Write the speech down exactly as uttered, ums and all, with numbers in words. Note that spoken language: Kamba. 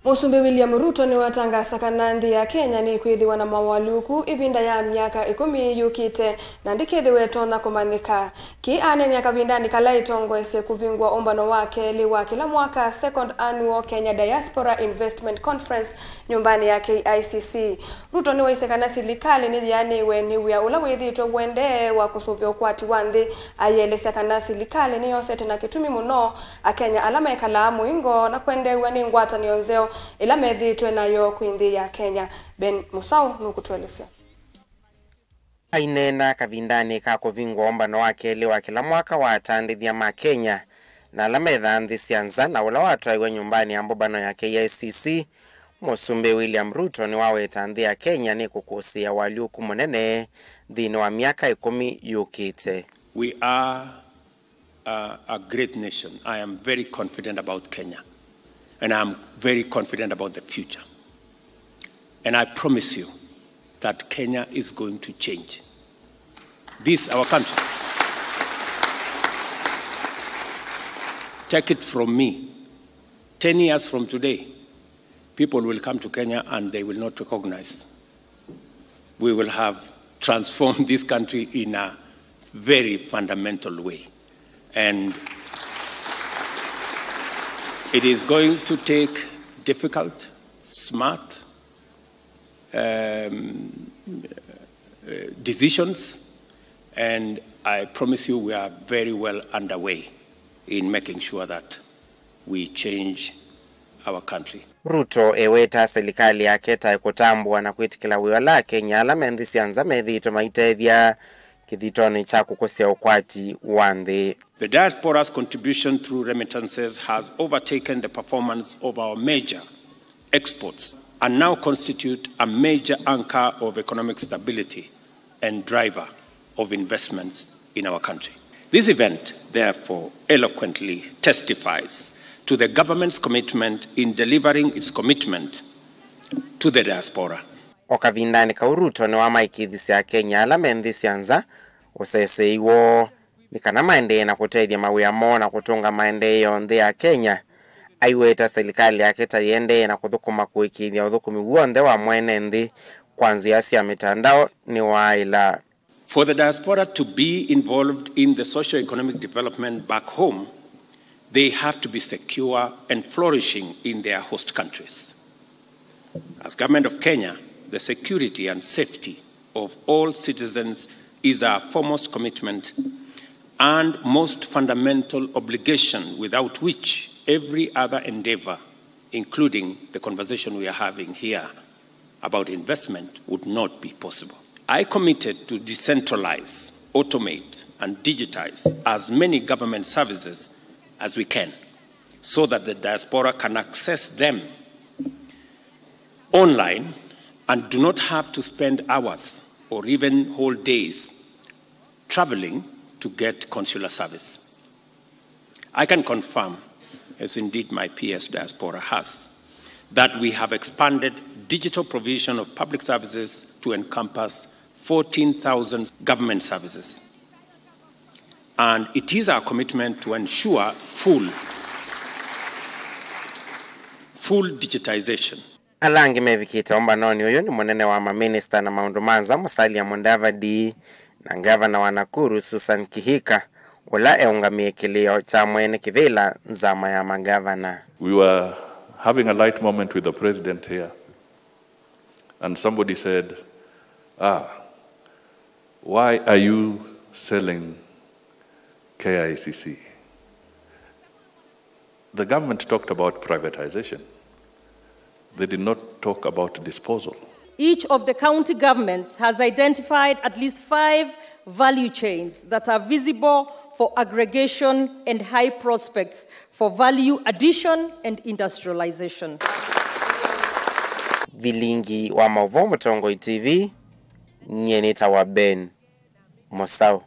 Mũsumbĩ William Ruto nĩwatangaasa kana nthĩ ya Kenya nĩkwĩthĩwa na mawalyũku ĩvinda ya myaka ĩkũmi yũkĩte, na ndĩkethĩwe ĩtonya kũmanyĩka. Kĩĩ aneenea kavindanĩ kala ĩtongoesye kũvingũa ũmbano wa kelĩ wa kĩla mwaka, Second Annual Kenya Diaspora Investment Conference, nyũmbanĩ ya K I C C. Ruto nĩwaisye kana silikalĩ nĩyĩanĩwe nĩ wĩa ũla wĩthĩĩtwe ũendee wa kũsũvĩa ũkwati wa nthĩ. Aielesya kana silikalĩ nĩyosete na kĩtumi mũno Akenya ala mekalaa mũingo na kwendeew'a nĩ ngwatanĩo nzeo ĩla methĩĩtwe nayo kwĩ nthĩ ya Kenya. Ben Mũsaũ nũkũtũelesya. Aineena kavindanĩ ka kũvingũa ũmbano wa kelĩ wa kĩla mwaka wa atandĩthya ma Kenya na ala methaa nthĩ sya nza, na ũla watwaiwe nyũmbanĩ ya mbũmbano ya K I C C, Mũsumbĩ William Ruto nĩwaweta nthĩ ya Kenya nĩkũkũsĩĩa ũalyũku mũnene nthĩnĩ wa myaka ĩkũmi yũkĩte. We are uh, a great nation. I am very confident about Kenya, and I am very confident about the future. And I promise you that Kenya is going to change. This, our country. Take it from me. Ten years from today, people will come to Kenya and they will not recognize. We will have transformed this country in a very fundamental way. And it is going to take difficult, smart, um, uh, decisions, and I promise you we are very well underway in making sure that we change our country. Ruto eweta silikalĩ yake ta ĩkũtambũa na kwĩtĩkĩla wĩa ũla Akenya ala me nthĩ sya nza methĩĩtwe maitethya kĩthitonĩ kya kũkũsya ũkwati wa nthĩ. The diaspora's contribution through remittances has overtaken the performance of our major exports and now constitute a major anchor of economic stability and driver of investments in our country. This event, therefore, eloquently testifies to the government's commitment in delivering its commitment to the diaspora. O kavindanĩ kau, Ruto nĩwamaĩkĩĩthisye Akenya ala me nthĩ sya nza ũseseĩ woo nĩ kana maendee na kũtethya mawĩa moo na kũtũnga maendeeo nthĩ ya Kenya. Aiweta silikalĩ yake ta yĩendee na kũthũkũma kũĩkĩĩthya ũthũkũmi w'onthe wa mwene nthĩ kwa nzĩa sya mĩtandao nĩwaaĩla. For the diaspora to be involved in the socio-economic development back home, they have to be secure and flourishing in their host countries. As Government of Kenya, the security and safety of all citizens is our foremost commitment and most fundamental obligation, without which every other endeavor, including the conversation we are having here about investment, would not be possible. I committed to decentralize, automate, and digitize as many government services as we can so that the diaspora can access them online and do not have to spend hours or even whole days traveling to get consular service. I can confirm, as indeed my P S diaspora has, that we have expanded digital provision of public services to encompass fourteen thousand government services. And it is our commitment to ensure full, full digitization. Ala angĩ mevikĩte ũmbanonĩ ũyũ nĩ mũnene wa maminista na maũndũ ma nza, Musalia Mudavadi, na ngavana wa Nakuru, Susan Kihika, ũla eũngamĩe kĩlĩo kya mwene kĩvĩla nzama ya mangavana. We were having a light moment with the president here, and somebody said, "Ah, why are you selling K I C C?" The government talked about privatization. They did not talk about disposal. Each of the county governments has identified at least five value chains that are visible for aggregation and high prospects for value addition and industrialization. Vilingi wa maũvoo, Mũtongoi T V, nyie nĩtawa Ben Mũsaũ.